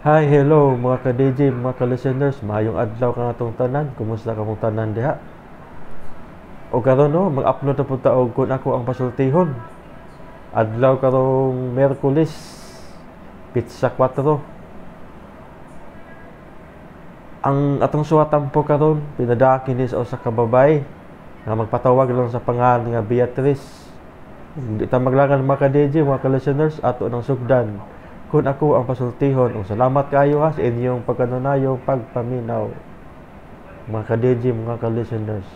Hi, hello mga ka-DJ, mga ka-listeners. Maayong adlaw ka nga tanan. Kumusta ka mong tanan diha? O karon no, mag-upload na po ta og kun ako ang pasultihon. Adlaw karong Miyerkules, pizza 4. Ang atong suwatan po karon pinadaki ni sa usa ka babay nga magpatawag lang sa pangalan nga Beatrice. Hindi ta maglangan mga ka-DJ, mga ka-listeners, ato ng sugdan. Kun ako ang pasultihon, ug salamat kaayo ha sa inyong pagkanunayong pagpaminaw. Mga ka-DJ, mga ka-listeners.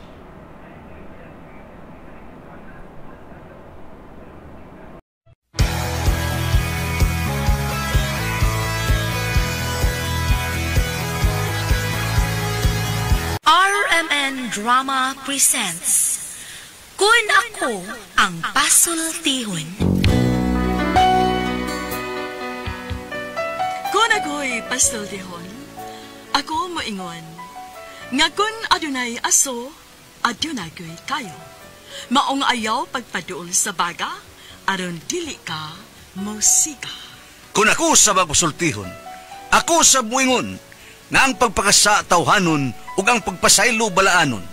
RMN Drama presents Kun Ako ang Pasultihon. Kun ako'y pasultihon, ako moingon, nga kun adunay aso, adunay ko'y kayo. Maong ayaw pagpaduol sa baga, aron dili ka musika. Kun ako sa magpasultihon, ako sa muingon, nga ang pagpakasa tawhanon ug ang pagpasaylo balaanon.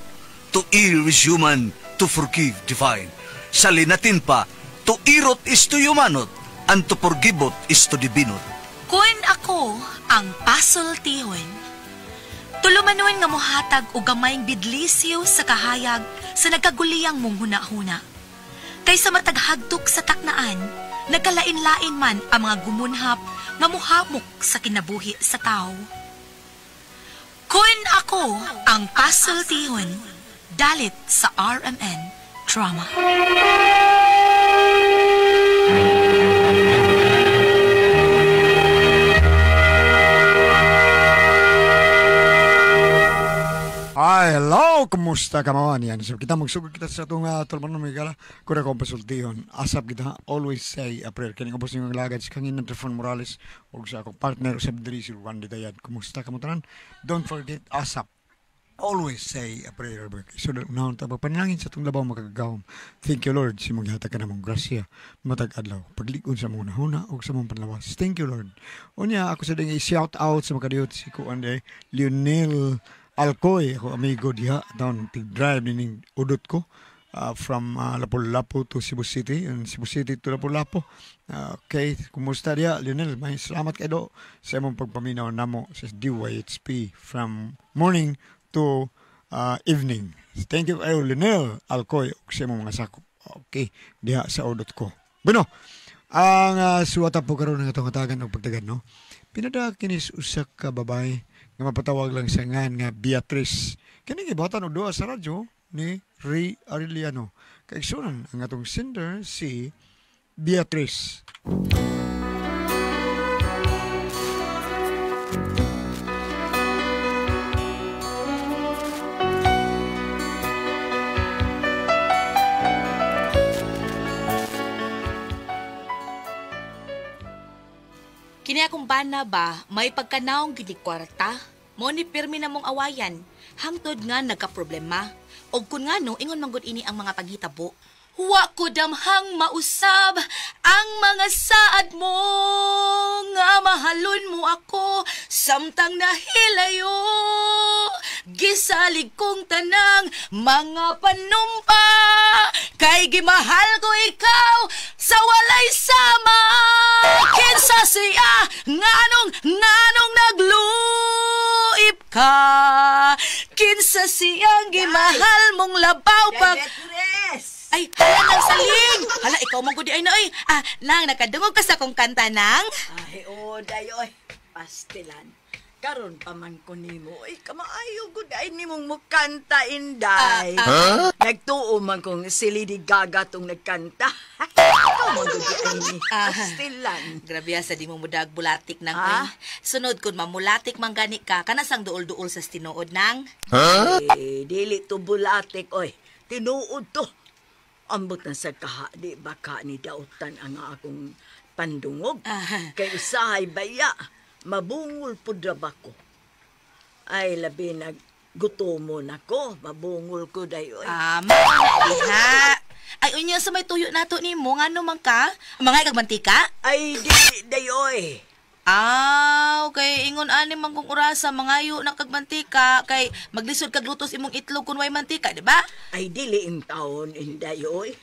To err is human, to forgive divine. Sa linatin pa, to irot is to humanot, and to forgivot is to divinot. Kun ako ang pasultihon, tulumanon nga mohatag og gamayng bidlisiw sa kahayag sa nagkaguliyang mong huna-huna. Kaysa mataghagtok sa taknaan, nagkalain-lain man ang mga gumunhap nga muhamok sa kinabuhi sa tao. Kun ako ang pasultihon, dalit sa RMN Drama. Ay, hello! Kumusta ka mga niyan? So, kita magsugod kita sa itong tulman ng Migala. Kung ako ang pasultihon, asap kita, always say a prayer. Kining ubos niyong lagad sa kangin ng Trifon Morales o sa akong partner, usab diri si Randy Dayad. Kumusta ka mo tanan? Don't forget, asap. Always say a prayer. So, unahon ta pagpanalangin sa itong labaw makagagahom. Thank you, Lord, sa imong gihatag ka namong grasya, matag adlaw, paglikon sa mong nahuna o sa mong panlawas. Thank you, Lord. Unya, ako sa ding i-shout out sa makadiyot si Kuan de Lionel Alcoy, ako amigo diha, down tig-drive nining udot ko from Lapu-Lapu to Cebu City, and Cebu City to Lapu-Lapu. Okay, kumusta diha, Lionel? May salamat kayo sa imong pagpaminaw namo sa DYHP from morning to evening. Thank you kayo, Lionel Alcoy, ug sa imong mga sakop. Okay, diha sa udot ko. Bueno, ang suwata po karon ng atong hatagan og pagtagan, no? Pinada kinis usa ka babae nga mapatawag lang sa ngan nga Beatrice. Kini gibatan og duha sa radyo ni Ray Arellano. Kaigsunan ang atong sender si Beatrice. Kini akong bana ba, may pagkanaong gid kwarta. Mo ni pirmi na mong awayan, hangtod nga nagkaproblema. Og kun ngano ingon man gud ini ang mga panghitabo. Wa ko damhang mausab ang mga saad mo, nga mahalon mo ako samtang nahilayo. Gisalig kong tanang mga panumpa, kay gimahal ko ikaw sa walay sama. Kinsa siya nganong nganong nagluib ka, kinsa siyang gimahal mong labaw pag... Ay, hala nang saling! Hala, ikaw mong gudi ay na, ay. Ah, nang, nakadungog ka sa kong kanta, nang? Ay, oh, dayoy, pastilan. Karon pa man ko nimo, ay, kamaayo gud ay nimong mukanta, inday. Huh? Nagtuo man kong si Lady Gaga tong nagkanta. Ikaw mong gudi ay ni, pastilan. Grabe sa di mo mudag bulatik nang, ay. Sunod kun mamulatik man gani ka, kanasang duol-duol sa tinuod, nang? Huh? Eh, dili to bulatik, oy. Tinuod to. Ambot na sa kaha, di baka ni dautan ang akong pandungog. Kay usahay baya, mabungol pud ra ba ko. Ay, labi na gutomon ako, mabungol ko dayoy. Ah, diha. Ay, unya sa may tuyo nato nimo, ngano man ka? Mga kag mantika? Ay, di dayoy. Ah, okay. Ingon ani man kung orasa mangayo na kag mantika kay maglisod kag lutos imong itlog kun way mantika, di ba? Ay, dili in taon, Inday, oy.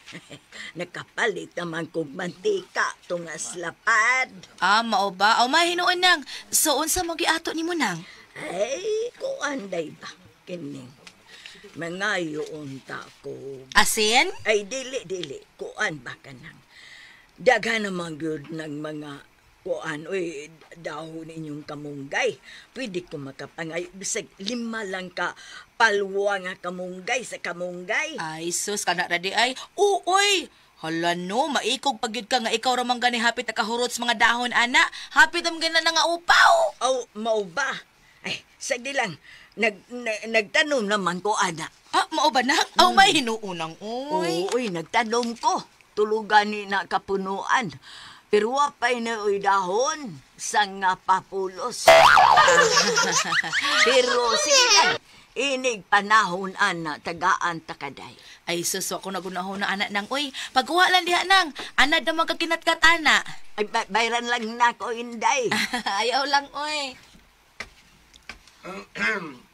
Nakapalit naman kog mantika tungas lapad. Ah, mao ba? Aw, mahinuon nang. So unsa mo giato nimo nang? Ay, kuan day ba? Kining. Mangayo unta ko. Asin? Ay, dili, dili. Kuan ba ka nang? Daghan naman gyud ng mga kuan, oy, dahon inyong kamunggay. Pwede ko makapangay. Bisag 5 lang ka palwa nga kamunggay sa kamunggay. Ay, sus, kana ra di ay. Uoy! Hala no, maikog pag yun ka nga ikaw ramang gani hapit na kahurot sa mga dahon, ana. Hapit ang gana na nga upaw. Aw, mao ba? Ay, sagdi lang. Nagtanom naman ko, ana. Ah, mao ba na? Aw, may hinuunang, oy. Uy, nagtanom ko. Tulugan ni na kapunuan. Pero wapay na uy dahon sa nga papulos. Pero sige lang, inig panahon, ana, tagaan takaday. Ay, sus, ako nagunahon na anak nang, uy. Pagkuha lang diha nang, anad na magkakinatkat, ana. Ay, bayran lang na ko, Inday. Ayaw lang, uy.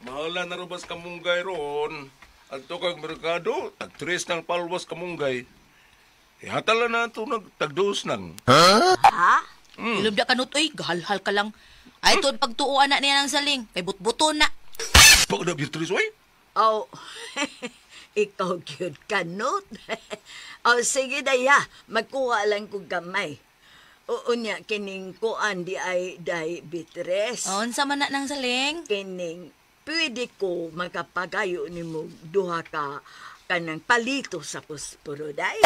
Mahala na rubas kamunggay roon. Adto kag merkado, tag-3 ng palwas kamunggay. Ihatala na ito, tag-2 nang. Ha? Ilom da kanut, uy, gahalhal ka lang. Ay, tuod pagtuo, anak niya ng saling. Kay butbuto na. Pag na, Beatrice, uy. Oh, ikaw cute kanot. Oh, sige daya, magkuha lang ko gamay. Oo niya, kining kuan di ay day Beatrice. Oh, unsa man na ng saling? Kining, pwede ko makapagayo ni mo duha ka kanang palito sa puspuro, day.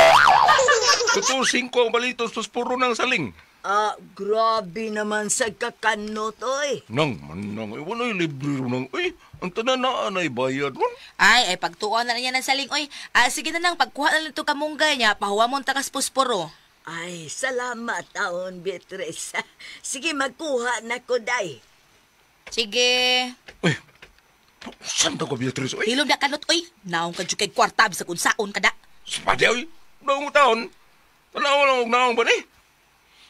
Totoo, 5 ang palito sa puspuro ng saling. Ah, grabe naman sa kakanot, oy. Nang, manang, ay, wala'y libre nang, oy. Ang tanan na, bayad mo. Ay, ay, pagtuon na niya ng saling, oy. Ah, sige na nang, pagkuha na nito kamunggay niya, pahuwa mong takas puspuro. Ay, salamat, taon, Beatrice. Sige, magkuha na ko, day. Sige. Uy, saan ko, Beatrice, oy? Hilom na kanot, oy. Naong ka kay kwarta, bisag unsaon ka da. Sapade, oy. Naong taon. Tanaw lang og naong ba ni?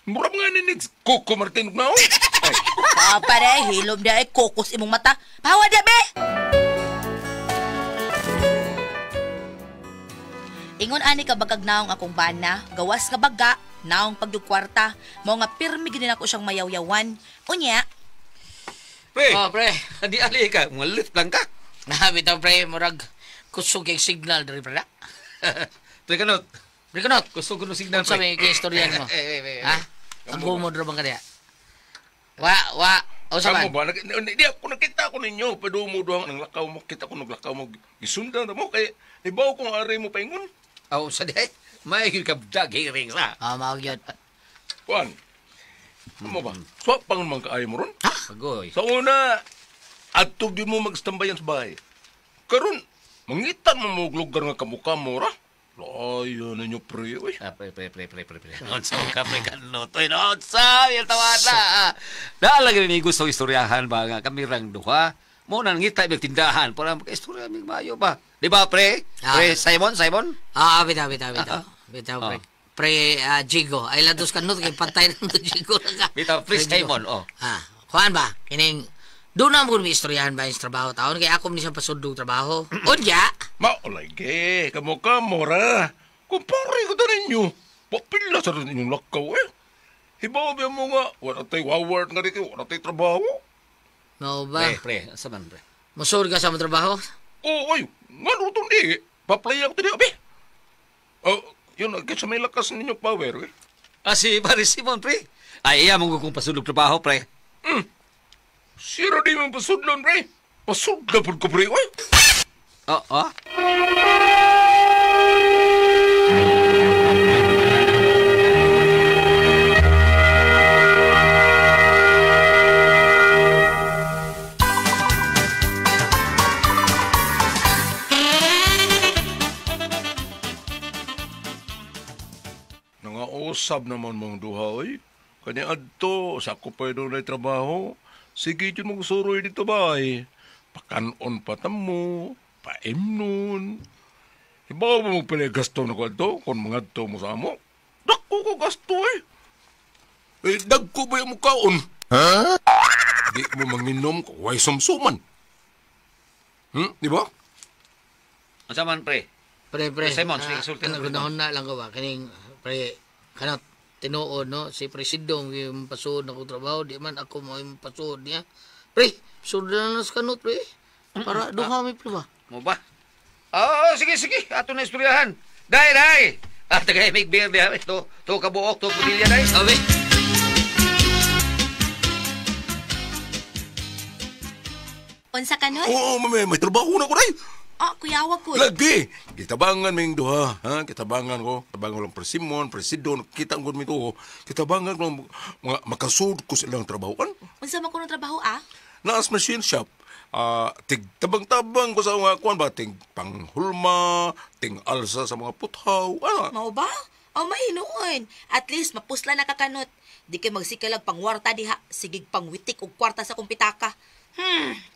Murap nga ni Coco Martin og naong. Ay. Papa, day, hilom na, ay, kokos imong mata. Pahawa da, be! Ingon ani ka bagag naong akong bana, gawas nga baga, naong pagyug kwarta, mao nga pirmi gid nako siyang mayawyawan. Unya. Pre. Oh, pre. Di ali ka, mga lift lang ka. Bitaw pre, murag kusog kay signal diri pre. Pre kanot. Pre kanot. Kusog kuno signal pre. Sabi kay istorya nimo. Ha? Ang gumod ra bang kaniya? Wa. O sa man? Ba? Di ako nakita ko ninyo. Padumo duhang nang lakaw mo. Kita ko naglakaw mo. Gisundan na mo. Kay ibaw kong aray mo paingon. Aw, sa di. May kabdag hearing sa. Ah, mao gyud. Kuan. Mo ba? Swap pang man kaayo mo ron? Ha? Agoy. Sa una, adto gyud mo magstambayan sa bahay. Karon, mangitan mo mo lugar nga kamukha mo ra. Layo ninyo pre, oy. Ah, pre. Unsa ka pre kanot? Oy, unsa yung tawada. Dala gyud ni gusto istoryahan ba nga kami rang duha. Mo nang ngita mig tindahan para makaistorya mig maayo ba. Di ba pre? Pre Simon, Simon? Ah, bitaw. Bitaw pre. Pre Jigo. Ay lados kanot kay pantay nang to Jigo ka. Bitaw pre Simon, oh. Ah, kuan ba? Kining doon na mo mi istoryahan ba yung trabaho taon kay ako ni siya pasundog trabaho. Unya. Maulay kamo ra. Kumpare ko ta ninyo. Papila sa rin inyong lakaw eh. Hibaw ba mo nga wala tay waward nga di kay wala tay trabaho. Mao ba? Pre, asa man pre? Musur ka sa mo trabaho? Oo, ay, ngano tong di? Pa-play ako diri abi. Oh, yun kaysa may lakas ninyo power eh. Ah, si pare Simon pre. Ay iya mo kung pasundog trabaho pre. Siro di mo pasudlon, pre. Pasudla po ko, pre. Uy! Oo. Nangausab naman mong duha, oy. Kanya adto, sa ako pa doon ay trabaho. Sige, yun mong suroy dito ba, eh. Pakanon pa tamo, paimnon. Ibaw mo pala gasto na ko adto, kung mga adto mo sa amo. Dako ko gasto, eh. Eh, dagko ba yung mukhaon? Huh? Di mo manginom kung way sumsuman. Di ba? Unsa man pre? Pre, pre. Simon, sige, sulti na, pre. Nagunahon na lang ko ba? Kining, pre, kanot, tinuod, no? Si Presidong, yung pasuod na ko trabaho, di man ako mo yung pasuod niya. Pre, suod na lang sa kanot, pre. Para duha mi, pre ba? Mo ba? Oo, sige, sige. Ato na istoryahan. Dai, dai! Ah, tagay, make beer diha. To, to kabuok, to pudilya, dai. Sabi. Unsa kanot? Oo, may trabaho na ko, day. Ah, kuyawa ko. Lagi! Kitabangan ming duha, ha? Kitabangan ko. Kitabangan ko lang Presimon, Presidon, kita ko mito. Kitabangan ko lang mga makasud ko sa ilang trabahoan. Unsa man kuno trabaho, ah? Naas machine shop. Tig tabang-tabang ko sa mga kuan ba? Ting panghulma, ting alsa sa mga puthaw. Ano? Mao ba? Oh, mahinuon. At least mapusla na kakanot. Di kay magsikalag pangwarta diha. Sigig pangwitik og kwarta sa kumpitaka.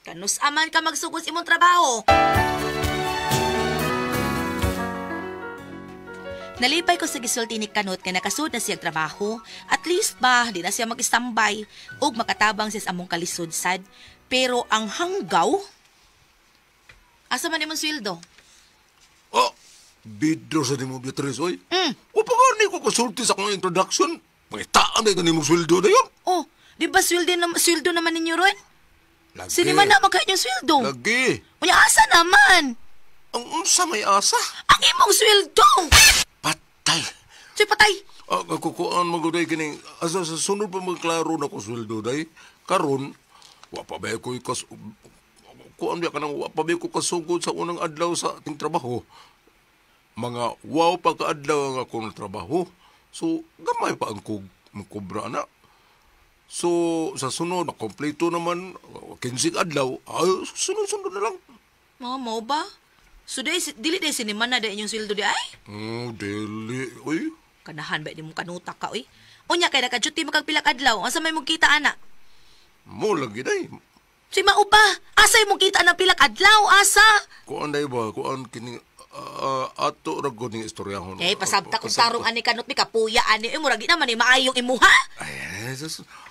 Kanus aman ka magsugod sa imong trabaho. Nalipay ko sa gisulti ni Kanot nga nakasud na siya trabaho. At least ba, di na siya mag-istambay ug makatabang siya sa among kalisod sad. Pero ang hanggaw, asa man imong sweldo? Oh, bidro sa nimo Beatrice, oy. O pagani ko kasulti sa akong introduction. Pangitaan na ito nimong sweldo na yun. Oh, di ba sweldo naman ninyo ron? Lagi. Sino man na magkain yung sweldo? Lagi. Unya, asa naman? Ang unsa may asa? Ang imong sweldo! Patay. Soy patay. Ah, kakukuan maguday kining asa sa sunod pa magklaro na ko sweldo day. Karon wa pa ba ko ikas kuan ba kanang wa pa ba ko kasugod sa unang adlaw sa ating trabaho. Mga wow pa kaadlaw ang akong trabaho. So gamay pa ang kog mukobra na. So sa sunod kompleto naman 15 adlaw. Ay, sunod-sunod na lang. Mao ba? So dili day siniman na day inyong sweldo di ay? Oh, dili. Uy. Kanahan ba di mong kanuta ka uy? Unya kay naka-duty makagpilak adlaw. Unsa may mong kita ana? Mo lagi day. Si mao ba? Asa imong kita ng pilak adlaw? Asa? Kuan day ba? Kuan kini ato ra gud ning istoryahon. Eh, pasabta kung tarong ani kanot mi kapuya ani. Eh, murag di naman ni maayong imuha. Ay,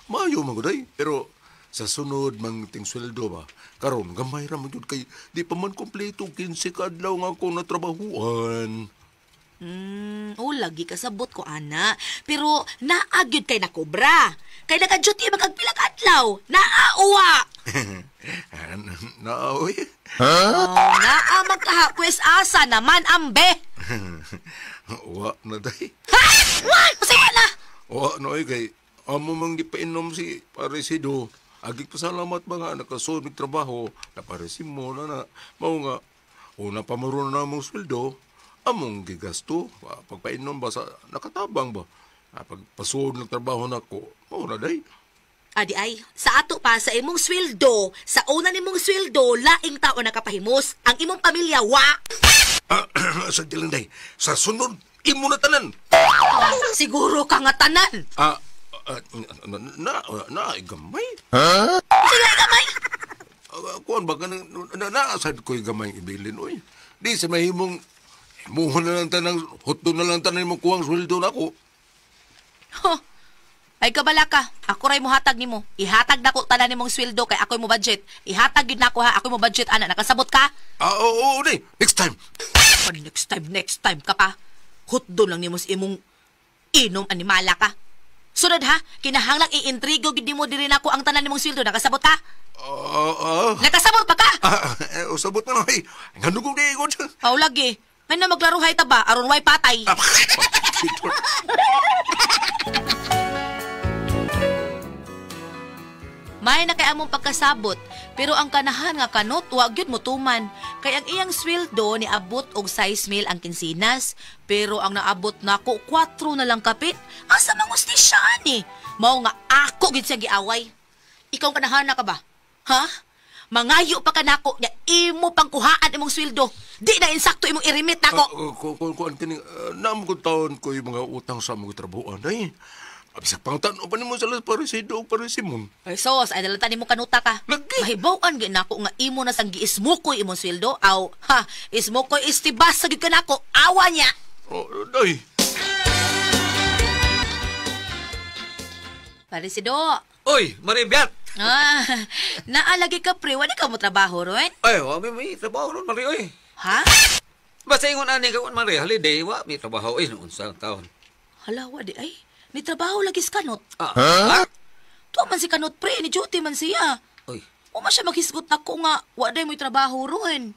maayo man gud day. Pero sa sunod mang ting sweldo ba? Karon gamay ra man gyud kay di pa man kompleto 15 ka adlaw nga ako natrabahuan. Oh, lagi kasabot ko ana. Pero naa gyud kay nakobra. Kay naka-duty magagpilak adlaw. Naa uwa. Naa oy. Huh? Oh, naa magkaha pues asa naman ambe. Wa na day. Ha? Wa? Usay wala. Wa na oy kay amo mang gipainom si Paresido. Agi pasalamat ba nga nakasulod mig trabaho na paresimo na mao nga una pa maroon na among sweldo among gigasto pagpainom ba sa nakatabang ba pagpasuod ng trabaho nako mao na day. Adi ay, sa ato pa sa imong sweldo, sa una nimong sweldo laing tao nakapahimos ang imong pamilya wa. Sa dilang day, sa sunod imo na tanan. Siguro ka nga tanan. Na gamay. Ha? Sige gamay. Kuan ba kanang na sad ko'y gamay ibilin oy. Di sa mahimong imuhon na lang tanang hotdo na lang tanan imong kuwang sweldo nako. Huh. Ay kabala ka. Ako ray mohatag nimo. Ihatag nako tanan nimong sweldo kay ako'y mo budget. Ihatag gyud nako ha, ako'y mo budget ana. Nakasabot ka? Oo, di. Next time. Oh, next time ka pa. Hotdo lang nimo sa imong inom animala ka. Sunod ha, kinahanglang iintrigo gid nimo diri nako ang tanan nimong sweldo. Nakasabot ka? Nakasabot pa ka? Usabot na oy. Ngano kong di gud. Aw lagi. May na maglaruhay ta ba aron way patay. May na kay among pagkasabot, pero ang kanahan nga kanot wa gyud motuman. Kay ang iyang sweldo niabot og 6,000 ang kinsinas, pero ang naabot nako 4 na lang kapit. Asa mangustisya ani? Mao nga ako gyud siya giaway. Ikaw kanahan na ka ba? Ha? Mangayo pa kanako nya imo pangkuhaan imong sweldo. Di na insakto imong i-remit nako. Kuan kini naam ko taon ko yung mga utang sa mga trabahoan ay. Bisag pangtan-o pa nimo sa Paresido o Paresimon. Ay sos, ay dalatan nimo kanuta ka. Mahibaw-an gyud nako nga imo na sang giismukoy imong sweldo. Aw, ha, ismukoy istibas sa gyud kanako. Awa niya. Oh, day. Paresido. Oy, Maribiat. Ah, naalagi ka pre, wala ka mo trabaho ron? Ay, wa may trabaho ron, Mari, oy. Ha? Basta ingon ani ka Mari, holiday wa may trabaho oy noon sa taon. Hala, wa di ay. Ni trabaho lagi si Kanot. Ah, ha? Tuwa man si Kanot pre, ni duty man siya. Oy. Wa man siya maghisgot nako nga wa day mo'y trabaho ron.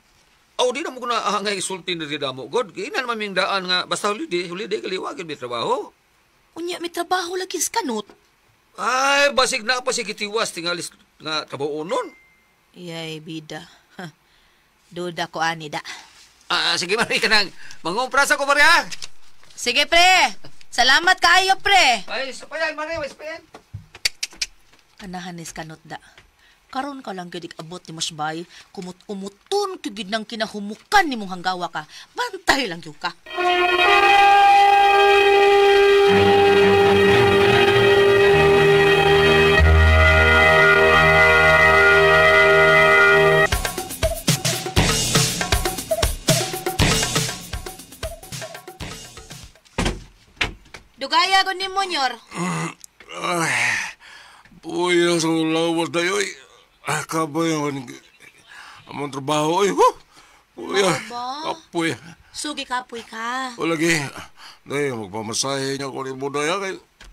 Aw, di na mo ko na angay isulti na di damo. God, giinan man ming daan nga basta holiday, holiday kaliwagin may trabaho. Unya may trabaho lagi si Kanot. Ay, basig na pa si kitiwas tingalis nga trabaho nun. Yay, bida. Ha. Duda ko ani da. Ah, sige Mari ka nang mangumpra sa ko Mari ha. Sige pre. Salamat kaayo pre. Ay, sapayan Mari, way sapayan. Kanahan ni Kanot da. Karon ka lang gyud abot ni Mosbay, kumut-kumuton gyud nang kinahumukan nimong hanggawa ka. Bantay lang gyud ka. Dugaya ko ni Monyor. Ay, buya sa lawas na yun. Ah, kaboy, among trabaho. Ay, huh! Buya, kapoy. Sugi kapoy ka. O lagi, dahil magpamasahe niya ko ni Budaya.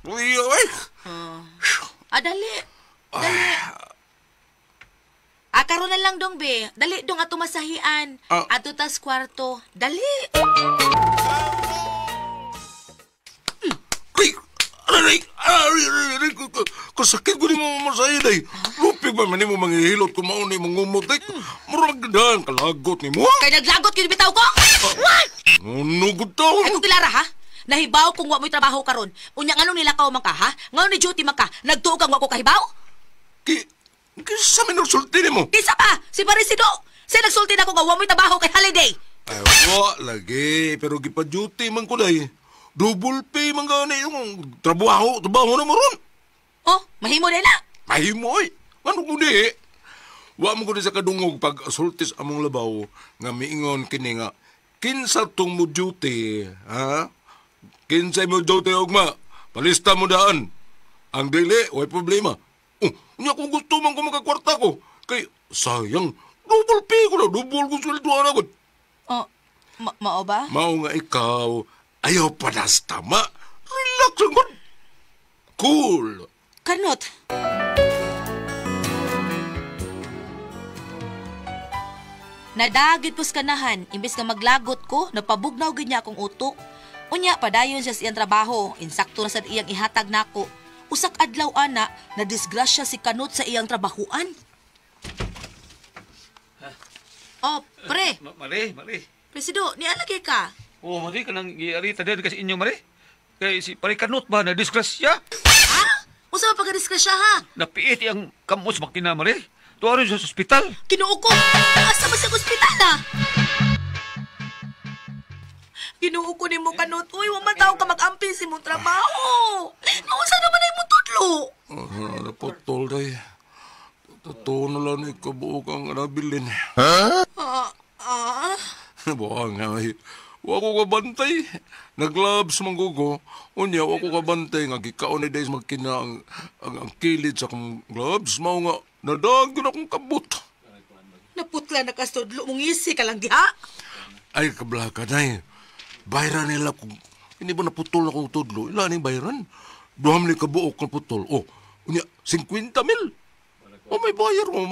Buya, ay! Ah, dali. Dali. Ah, karon na lang dong, be. Dali dong ato masahian. Ato tas kwarto. Dali. Ay! Aray! Aray! Aray! Kasakit ko ni mo masahe, day. Lupig ba man mo manghihilot kung mauna yung mangumot, day. Murag daan, kalagot ni mo. Kay naglagot yun bitaw ko? What? Nunugod tao. Ay kung kilara, ha? Nahibaw kung wa mo'y trabaho karon. Unya nganong nilakaw man ka, ha? Nganong ni duty man ka? Nagtuo kang wa ko kahibaw? Kisa may nagsulti ni mo? Kisa pa! Si Parisido! Siya nagsulti na ko nga wa mo'y trabaho kay holiday. Ay, wa, lagi. Pero gipa-duty man ko, day. Double pay man gani yung trabaho, trabaho na mo ron. Oh, mahimo na na. Mahimo, oy. Ano ko di? Wa mo ko di sa kadungog pag sultis among labaw nga miingon kini nga kinsa tong mo duty, ha? Kinsa mo duty ugma? Palista mo daan. Ang dili, way problema. Oh, unya kung gusto man ko makakwarta ko, kay sayang, double pay ko na, double ko sweldo ana ko. Oh, mao ba? Mao nga ikaw. Ayaw panas tama. Relax lang ko. Cool. Kanot. Nadagit pos kanahan, imbes nga maglagot ko, napabugnaw gid niya akong utok. Unya, padayon siya sa iyang trabaho. Insakto na sa iyang ihatag nako. Usak adlaw ana, nadisgrasya si Kanot sa iyang trabahuan. Oh, pre. Mari, Mari. Presido, nialagay ka. Oh, Mari, kanang giarita din kasi inyo, Mari. Kay si pare Kanot ba na disgrasya? Ha? Usa ba pagka-disgrasya, ha? Napiit ang kamot sa makina, Mari. Tuwa rin siya sa ospital. Kinuo ko! Asa ba siya ospital, ha? Kinuo ko ni mo, Kanot. Uy, wa man tao ka mag-ampil si mong trabaho. Nausa naman ay mong tudlo. Naputol, day. Totoo na lang ikabuok ang nabilin. Ha? Buha nga, ay. Wa ko kabantay. Naglabs man ko. Unya, wa ko kabantay nga gikaon ni days magkina ang kilid sa akong gloves. Mao nga, nadagyon akong kabot. Naputla na kasudlo mong isi ka lang diha. Ay, kablaka na. Bayran nila kung hindi ba naputol akong tudlo? Ila ning bayran? Duham ni kabuok na putol. Oh, unya, 50 mil. O may bayar mo,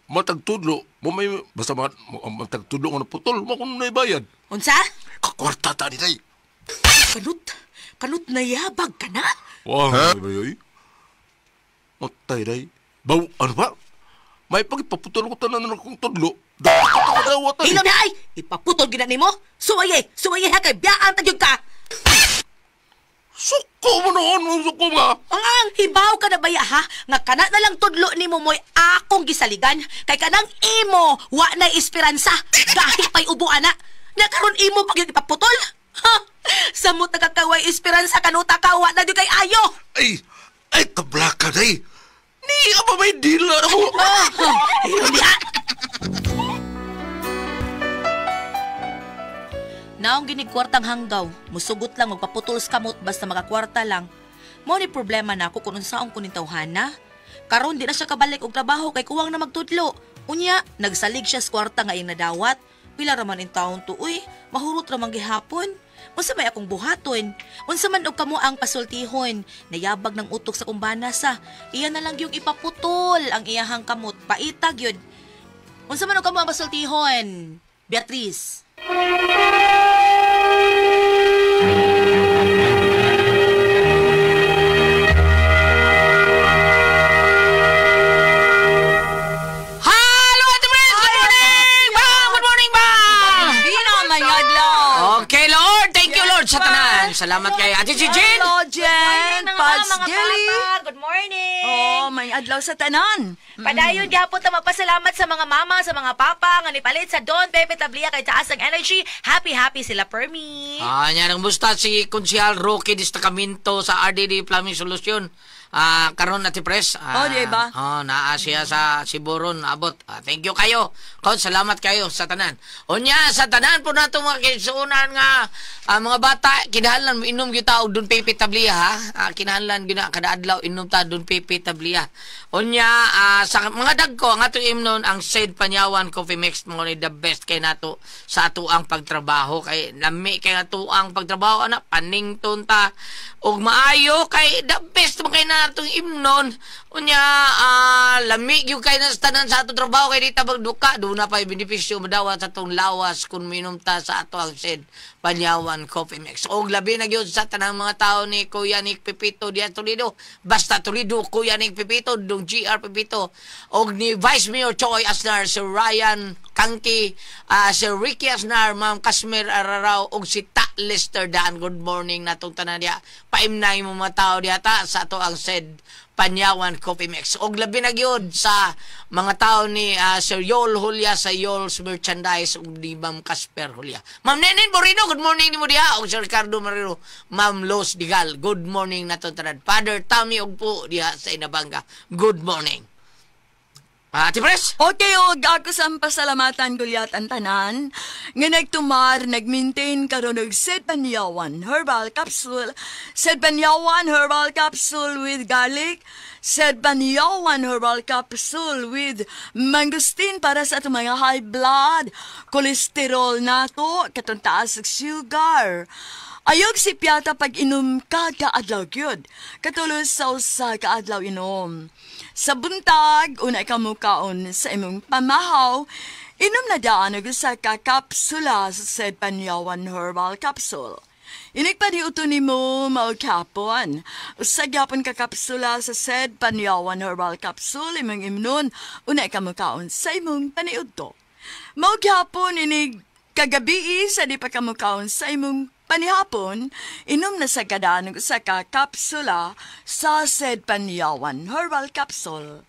matag tudlo, mo may basta matag tudlo nga naputol, mo kung naibayad. Unsa? Kakwarta ta ni tay. Kanot nayabag ka na? Wah, huh? Ay, matay day. Baw, ano ba? May pagipaputol ko tanan akong tudlo. Hilom na ay! Ipaputol gina nimo? Suwaye! Suwaye ha kay biyaan tagyog ka! Suko mo noon! Suko ba? Ang hibaw ka na baya ha? Nga kana na lang tudlo nimo mo'y akong gisaligan. Kay kanang imo, wa na esperansa. Gahi pa'y ubo ana. Nakaroon imo pag yung ipaputol? Ha? Samot nagkakaway esperansa kanuta ka, wa na kay ayo! Ay! Ay, kablaka day! Ni, apa may dila ako! Hilom niya! Naong ginig kwartang hanggaw, musugot lang magpaputol sa kamot basta makakwarta lang. Mao ni problema nako kung unsaon ko ning tawhana. Karon di na siya kabalik og trabaho kay kuwang na magtudlo. Unya, nagsalig siya sa kwarta nga iyang nadawat. Pila ra man in taon to, uy, mahurot ra man gihapon. Unsa may akong buhaton? Unsa man og kamo ang pasultihon? Nayabag ng utok sa kumbana sa. Iya na lang yung ipaputol ang iyahang kamot. Paitag yun. Unsa man og kamo ang pasultihon? Beatrice. Hello, Ate Pres! Good morning! Bang! Good morning, bang! Bino, may adlaw. Okay, Lord. Thank you, Lord, sa tanan. Salamat kay Ate si Jean. Hello, Jen. Pads mga Gilly. papa. Good morning. Oh, may adlaw sa tanan. Padayon gyapon ta magpasalamat sa mga mama, sa mga papa nga nipalit sa Don Pepe Tablia kay taas ang energy. Happy happy sila permi. Ah, nya nang busta si Konsyal Roque Destacamento sa RDD Plumbing Solution. Ah, karon Ate Pres. Oh, di ba? Oh, naa siya sa Siburon abot. Ah, thank you kayo. Kon salamat kayo sa tanan. Unya sa tanan po nato mga kaisunan nga mga bata kinahanglan inom gyud ta og Don Pepe Tablia ha. Kinahanglan gyud na kada adlaw inom ta Don Pepe Tablia. Unya sa mga dagko ang atong imnon ang Said Panyawan Coffee Mix mo ni the best kay nato sa ato ang pagtrabaho kay lami kay ato ang pagtrabaho ana panington ta og maayo kay the best man kay natong imnon. Unya lami gyud kay na sa tanan sa atong trabaho kay di ta magduka duna pa benepisyo madawat sa atong lawas kun minom ta sa ato ang Said Panyawan Coffee Mix. Og labi na gyud sa tanang mga tao ni Kuya Nick Pepito diya Toledo. Basta Toledo Kuya Nick Pepito dong GR Pepito og ni Vice Mayor Choy Asnar, Sir Ryan Kangki, Sir Ricky Asnar, Ma'am Kasmir Ararao og si Ta Lester Daan. Good morning natong tanan diya. Paimnay mo mga tao diya ta sa ato ang Said Panyawan Coffee Mix. Og labi na gyud sa mga tao ni Sir Yol Julia sa Yol's Merchandise ug ni Ma'am Casper Julia. Ma'am Nenen Borino, good morning nimo diha. Og Sir Ricardo Marino, Ma'am Los Digal, good morning natong tanan. Father Tommy og po diha sa Inabanga. Good morning. Ate Pres? Okay, og ako sa pasalamatan gulyat ang tanan nga nagtumar, nagmaintain karon og Said Panyawan Herbal Capsule. Said Panyawan Herbal Capsule with garlic, Said Panyawan Herbal Capsule with mangosteen para sa atong mga high blood, cholesterol nato, katong taas og sugar. Ayog si Piata pag inom kada adlaw gyud. Katulos sa usa ka adlaw inom. Sa buntag, una ka mukaon sa imong pamahaw, inom na daan og usa ka kapsula sa Said Panyawan Herbal Capsule. Inig paniuto nimo mao kapon. Usa gyapon ka kapsula sa Said Panyawan Herbal Capsule imong imnon, una ka mukaon sa imong paniudto. Mao gyapon inig kagabi sa di pa ka mukaon sa imong panihapon, inom na sa kadaan og usa ka kapsula sa Said Panyawan Herbal Capsule.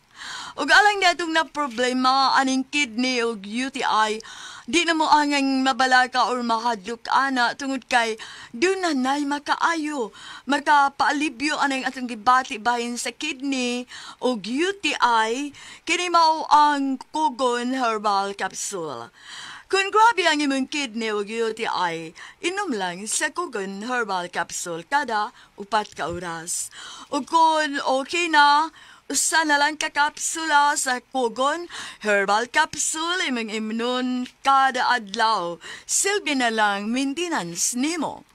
Ug alang niadtong na problema aning kidney ug UTI, di na mo angang mabalaka or mahadlok ana tungod kay doon na nay makaayo, makapaalibyo anang atong gibati bahin sa kidney ug UTI, kini mao ang Kogon Herbal Capsule. Kung grabe ang imong kidney ug UTI, inom lang sa Kogon Herbal Capsule kada 4 ka oras. Ug kung okay na, usa na lang ka kapsula sa Kogon Herbal Capsule imong imnon kada adlaw. Silbi na lang maintenance nimo.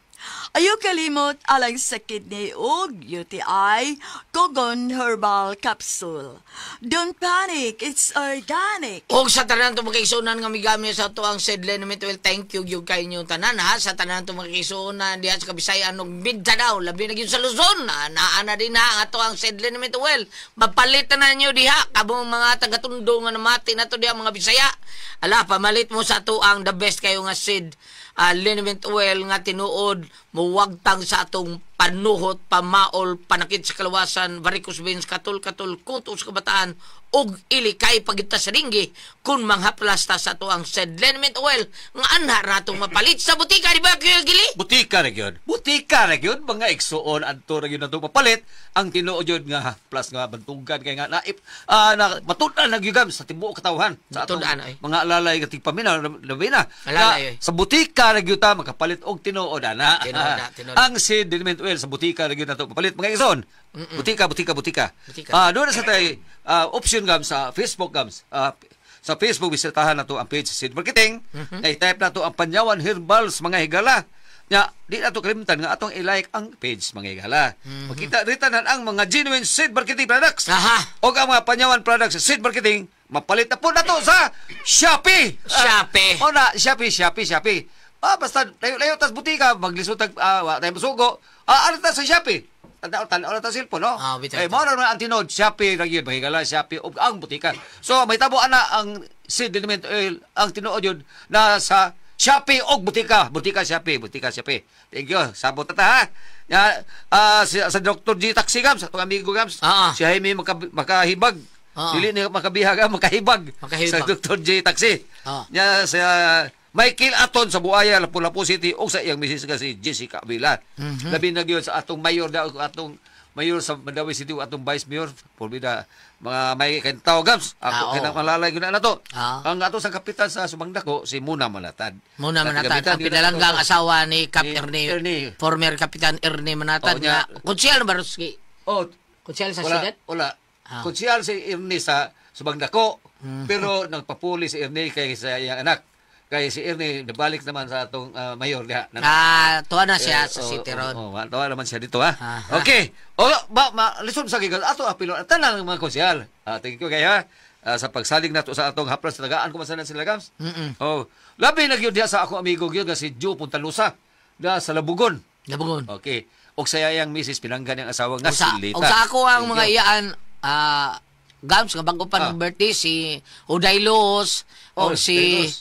Ayaw kalimot alang sa kidney ug UTI, Kogon Herbal Capsule. Don't panic, it's organic. Og sa tanan itong makikisunan nga migami sa ato ang Said Liniment Oil, thank you gyud kay inyong tanan ha. Sa tanan itong makikisunan diha sa Kabisayan ug Mindanao, labi na gyud sa Luzon, naa na din ha ang ato ang Said Liniment Oil. Mapalit na ninyo diha kabong mga taga-Tondo nga namati nato diha mga Bisaya. Ala, pamalit mo sa ato ang the best kayo nga Said Liniment Oil nga tinuod muwagtang sa atong panuhot, pamaol, panakit sa kalawasan, varicose veins, katol-katol, kutos kabataan, ug ilikay pagita sa ringgi kung manghaplasta sa ato ang Said Liniment Oil nga anha ratong mapalit sa butika, di ba Kuya Gili? Butika ra gyud. Butika ra gyud mga igsuon adto ra gyud nato mapalit ang tinuod gyud nga plus nga bantugan kay nga naip na matud-an na gyud sa tibuok katawhan sa atong mga alalay nga tigpaminaw labi na. Alalay, Sa butika ra gyud ta makapalit og tinuod ana. Tinuod na, tinuod. Ang Said Liniment Oil Oil sa butika ra gyud nato papalit mga igsoon. Butika, butika, butika. Butika. Doon na sa tay option gams sa Facebook gams. Sa Facebook bisitahan nato ang page sa Seed Marketing. Na i-type nato ang Panyawan Herbals mga higala. Nya, di nato kalimtan nga atong i-like ang page mga higala. Makita rita na ang mga genuine Seed Marketing products. Aha. O ang mga Panyawan products sa Seed Marketing, mapalit na po nato sa Shopee. Shopee. O na, Shopee, Shopee, Shopee. Basta layo-layo tas butika, maglisod tag wa tayo masugo. Ano ta sa Shopee? Tanaw tanaw na ta cellphone, no? Bitaw, Eh, bitaw. mao na ang tinod Shopee ra gyud mahigala Shopee ug ang butika. So may tabo ana ang seed liniment oil ang tinuod yun na sa Shopee og butika, butika Shopee, butika Shopee. Thank you. Sabot ta ha. Ya, si, sa Dr. G Taxi Gams, atong amigo Gams. Si Jaime makahibag. Dili ni makabihag, makahibag. Makahibag. Sa Dr. G Taxi. Ya sa Michael Aton sa Buaya, Lapu-Lapu City ug sa iyang misis nga si Jessica Avila. Labi na gyud sa atong mayor da atong mayor sa Mandaue City ug atong vice mayor porbida mga may kentaw gams. Ako kinang malalay gyud na nato. Ang ato sa kapitan sa Subangdako si Muna Manatad. Muna At Manatad, gamitan ang gyud na pinalanggang nato. asawa ni Cap Ni Ernie, Ernie. former Kapitan Ernie Manatad Oh, niya. nga konsyal ba Roski? Oh, Konsyal sa wala, siyudad? wala. Konsyal si Ernie sa Subangdako, pero nagpapuli si Ernie kay sa iyang anak. Kay si Ernie nabalik naman sa atong mayor diha. Tuwa na siya sa city ron. Oh, tuwa naman siya dito ha. Okay. O ba ma listen sa gigal ato apilo tanan ang mga konsyal. Thank you kay ha. Sa pagsalig nato sa atong haplas tagaan ko man sila gams. Oh, labi na gyud diha sa akong amigo gyud nga si Joe Puntalusa da sa Labugon. Labugon. Okay. Og sa iyang misis pinanggan ang asawa nga Og sa, si Lita. og sa ako ang Thank mga you. iyaan gams nga bago pa ng birthday si Uday Luz Oh, o si Uday Luz.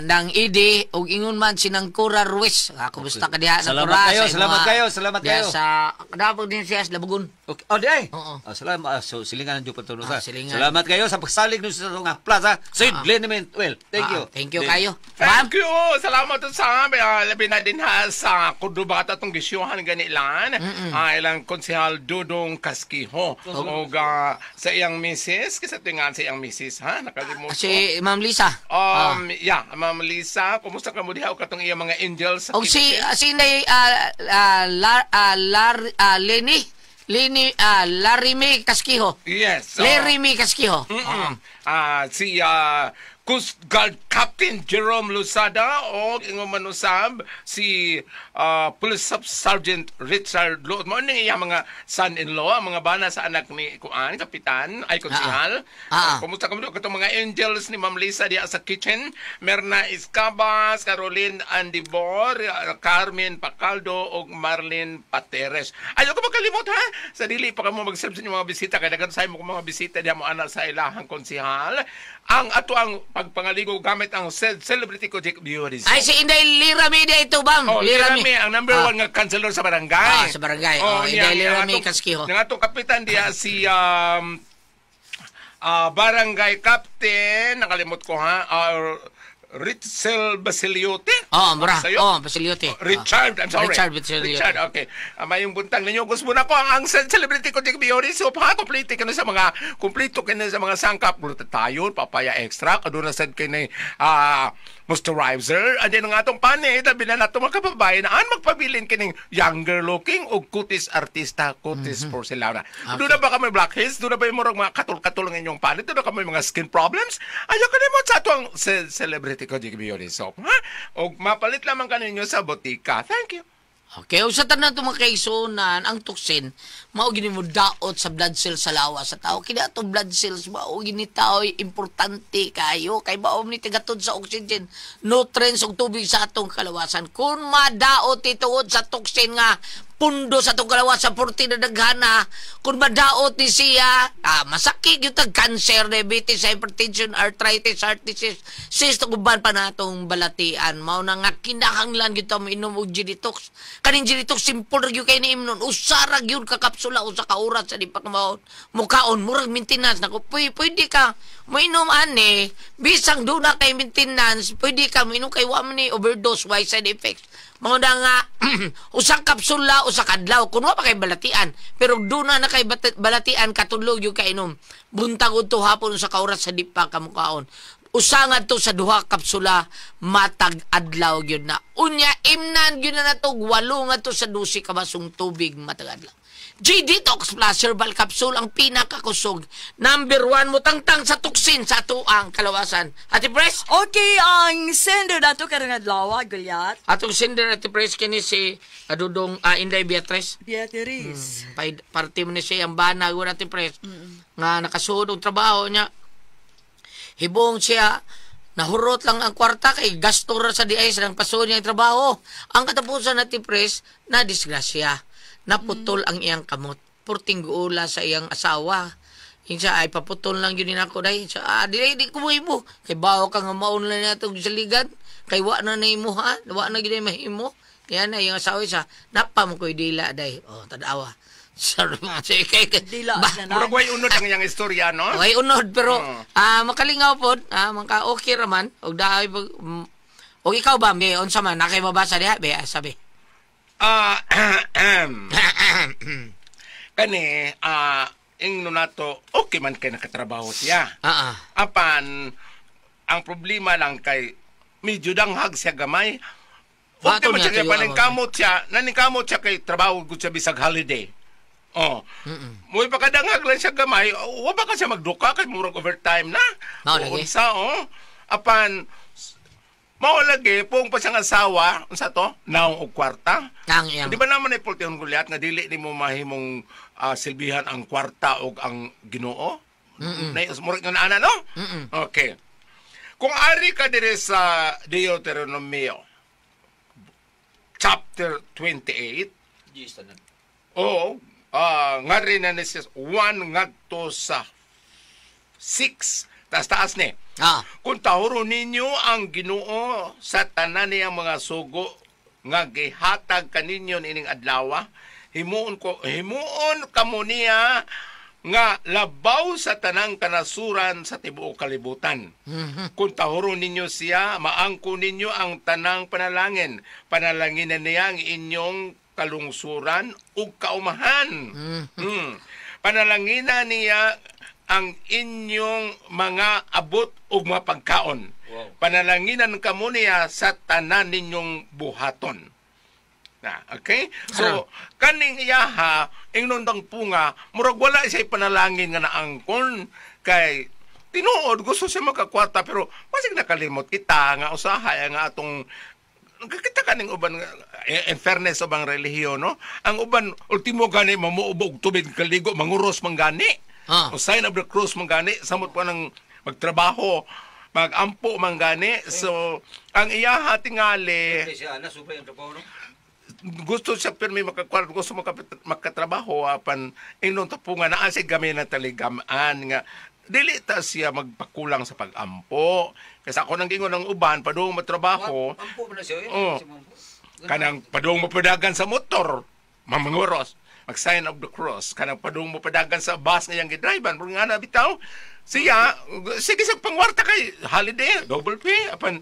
nang Idi og ingon man si nang Cora Ruiz. Kumusta ka diha Salamat Cora, kayo, sa salamat imoha? kayo, salamat Diha kayo. Sa kadapog din siya sa Labugon. Okay. Oh, di ay. Oo. Salamat. So, silingan ng Joe Puntalusa. Silingan. Salamat kayo sa pagsalig nun sa atong plaza. St. Liniment Well, thank you. Thank you kayo. Thank you. Salamat sa amin. Labi na din ha sa Kudubata itong gisyuhan ganilan. Ilang konsehal Dudong Kaskiho. O sa iyang misis. Kasi ito nga sa iyang misis ha. Nakalimutan. Si Ma'am Lisa. Yeah, Ma'am Lisa, kumusta ka mo diha o katong iyang mga angels sa Og si kitchen? si Inday Lenny Lenny Larry Kaskiho. Yes. Larry May Kaskiho. Si Coast Guard Captain Jerome Lusada o ingon man usab si Police Sub Sergeant Richard Loot. Mao ning iyang mga son-in-law, ang mga bana sa anak ni kuan kapitan ay konsehal. Kumusta kamo katong mga angels ni Ma'am Lisa diha sa kitchen? Merna Escabas, Caroline Andibor, Carmen Pacaldo ug Marlene Pateres. Ayaw ko makalimot ha. Sa dili pa kamo mag-serve sa inyong mga bisita kay daghan sa imo mga bisita diha mo ana sa ilahang konsehal. Ang ato ang pagpangaligo gamit ang celebrity ko Jacob Beauty. Ay si Inday Lirami di ito bam. Oh, Lirami, ang number one nga councilor sa barangay. Sa barangay. Oh, niya, Inday ang Lirami Kaskiho. Ang atong kapitan diha si barangay captain, nakalimot ko ha, Ritzel Basiliote. Oh, mura. Sa'yo? Oh, Basiliote. Richard, I'm sorry. Richard Basiliote. Richard, okay. Mayong buntag ninyo. Gusto na ko ang celebrity ko Jacob Biori. So, ha, kompleto ka na sa mga, kompleto ka na sa mga sangkap. Glutathione, papaya extract, aduna sad kay ni moisturizer. And then, ang atong panit, labi na nato mga kababayan, an magpabilin kining younger looking o kutis artista, kutis porcelana. Okay. Doon na ba kami blackheads? Doon na ba yung murag mga katul-katul ng inyong panit? Doon na kami mga skin problems? Ayaw ka mo sa ato ang celebrity ko, Jacob Biori Soap. Ha? O mapalit lamang kaninyo sa botika. Thank you. Okay, usa tanan itong mga kaisunan, ang toxin, mao gini mo daot sa blood cells sa lawas sa tao. Kini atong blood cells, mao gini tao importante kayo. Kay mao ni tigatod sa oxygen, nutrients ug tubig sa atong kalawasan. Kung madaot ituod sa toxin nga pundo sa atong kalawasan, purti na daghana, kung madaot ni siya, masakit yung tag cancer, diabetes, hypertension, arthritis, heart disease, cyst, uban pa na atong balatian. Mao na nga kinahanglan gyud ta moinom og Genetox. Kaning Genetox simple ra gyud kay ni imnon. Usa ra gyud ka kapsula usa ka oras sa di pa ka mukaon, murag maintenance nako. Pwede ka moinom ani bisang duna kay maintenance, pwede ka moinom kay wa man ni overdose, why side effects. Mao na nga usang kapsula usa ka adlaw kun wa pa kay balatian, pero duna na kay balatian katulog yung kainom buntag udto hapon usa ka oras sa di pa ka mukaon. Usa ngadto sa 2 kapsula matag adlaw gyud na. Unya imnan gyud na natog 8 ngadto sa 12 ka basong tubig matag adlaw. G-Detox Plus Herbal Capsule ang pinakakusog. Number 1 mo tangtang sa tuksin sa atuang kalawasan. Ate Pres? Okay, ang sender nato karong adlaw, Gulyat. Atong sender Ate Pres kini si Adudong Inday Beatriz. Beatriz. Parte mo ni siya ang bana gud Ate Pres. Nga nakasuod og trabaho niya. Hibong siya nahurot lang ang kwarta kay gasto ra sa DI sa nang pasuod niya ang trabaho. Ang katapusan Ate Pres na disgrasya. Naputol ang iyang kamot. Purting guula sa iyang asawa. Insa ay paputol lang yun ako dahil. Sa di ko mo. Kay bawo ka nga maon lang na itong saligan. Kay wa na na imo ha. Wa na gid mahimo. Kaya na iyang asawa isa. Napa mo ko'y dila dahil. Oh, tadawa. Sorry mga sige. Dila na na. Murag way unod ang iyang istorya, no? Way unod pero makalingaw pod, maka okay raman. Og daay og ikaw ba be unsa man nakay mabasa diha be sabi. Kani ingno nato okay man kay nakatrabaho siya. Apan ang problema lang kay medyo danghag siya gamay. Okay man siya paningkamot siya, naningkamot siya kay trabaho gud siya bisag holiday. Oh. Moy pakadanghag lang siya gamay, wa ba ka siya magduka kay murag overtime na. Unsa oh. Apan mao lagi pung pa siyang asawa, unsa to? Naong og kwarta. Di ba naman ay pultihon Gulyat nga dili nimo mahimong silbihan ang kwarta og ang Ginoo? Nay murag nga ana no? Okay. Kung ari ka diri sa Deuteronomio chapter 28, oh, ngari na ni siya 1 ngadto sa 6. Taas-taas ni. Kung tahuro ninyo ang Ginoo sa tanan niyang mga sugo nga gihatag kaninyo niining adlaw, himuon kamo niya nga labaw sa tanang kanasuran sa tibuok kalibutan. Kung tahuro ninyo siya, maangko ninyo ang tanang panalangin. Panalanginan niya ang inyong kalungsuran ug kaumahan. Panalanginan niya ang inyong mga abot ug mga pagkaon. Wow. Panalanginan kamo niya sa tanan ninyong buhaton. Na, okay? So, kaning iyaha, ingnon dang punga, murag wala siya panalangin nga naangkon kay tinuod gusto siya makakwarta pero masig nakalimot kita nga usahay nga atong kita kaning uban in fairness ubang relihiyon, no? Ang uban ultimo gani mamuobo og tubig kaligo manguros man gani. O sign of the cross man gani samot pa ng magtrabaho magampo man gani. So ang iyaha tingali gusto siya pirmi makakwarta, gusto makatrabaho apan ingnon tapungan naa siya gamay na taligamaan nga dili ta siya magpakulang sa pagampo. Kasi ako nang gingon ng uban padung matrabaho. Ampo man siya. Oh, kanang padung mapadagan sa motor, mamanguros, mag sign of the cross, kanang padung mapadagan sa bus nga iyang gidriban, pero nga na bitaw siya sige sa pangwarta kay holiday, double pay apan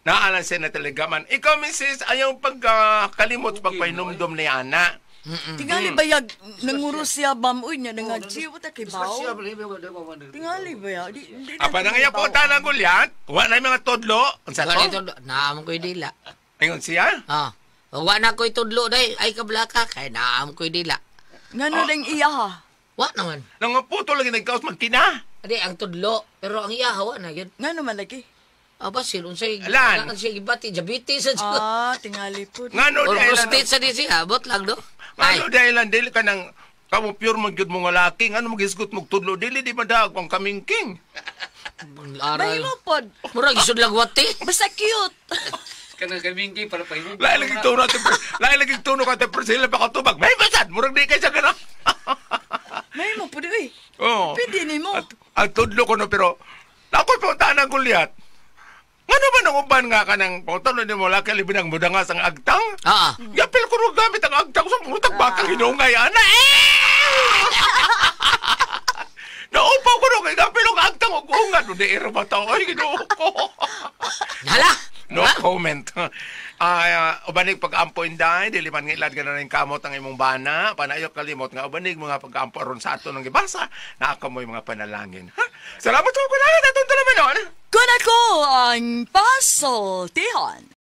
naalan siya na taligaman. Ikaw, Mrs., ayaw pagkalimot pagpahinumdum ni ana. Tingali bayag nanguro siya bamoy niya nangadji wa ta kay baw. Tingali bayag. Apa nang iya po tanang Gulyat? Wa na mga tudlo. Unsa to? Naam koy dila. Ingon siya? Ah. Wa na koy tudlo day ay kablaka kay naam koy dila. Ngano dang iya ha? Wa naman. Nangaputo lagi nagkaos magkina. Adi ang tudlo pero ang iya wa na gyud. Ngano man lagi? Aba, sino sa'yo? Alan! Siya gibati, diabetes. Ah, tingali po. Ngano or prostate sa di siya, abot lang, no? Ngano dahilan, dili ka ng, kamo pure magyud mo nga laki, ngano magisgot mong tudlo, dili di madag ang kaming king. Aray. Mahimo pod. Murag, isod lang wati. Basta cute. Kanang kaming king, para pahimo. Lain lagi tono, lain lagi tono ka, pero sila pa katubag. May basad, murag di kayo sa gana. Mahimo pod, eh. Oo. Pwede ni mo. Ang tudlo ko, no, pero, ako'y puntaan ng Gulyat. Ano ba nang uban nga ka ng pangutano ni mo laki libi ng mudangas ang agtang? Ah. Yapil ko nung gamit ang agtang sa putang bakang hinungay, ana. Eh! Naupaw ko nung gapil ang agtang o ungan. Hindi, ero ba tao? Ay, ginoo ko. Hala! No comment. Ubanig pag-ampo inday, dili man ngilad ka na rin kamot ang imong bana, panayo kalimot nga ubanig mga pag-ampo aron sa ato ng gibasa, naakamoy mga panalangin. Ha? Salamat sa kunahan, atong naman. Kun ako ang pasultihan.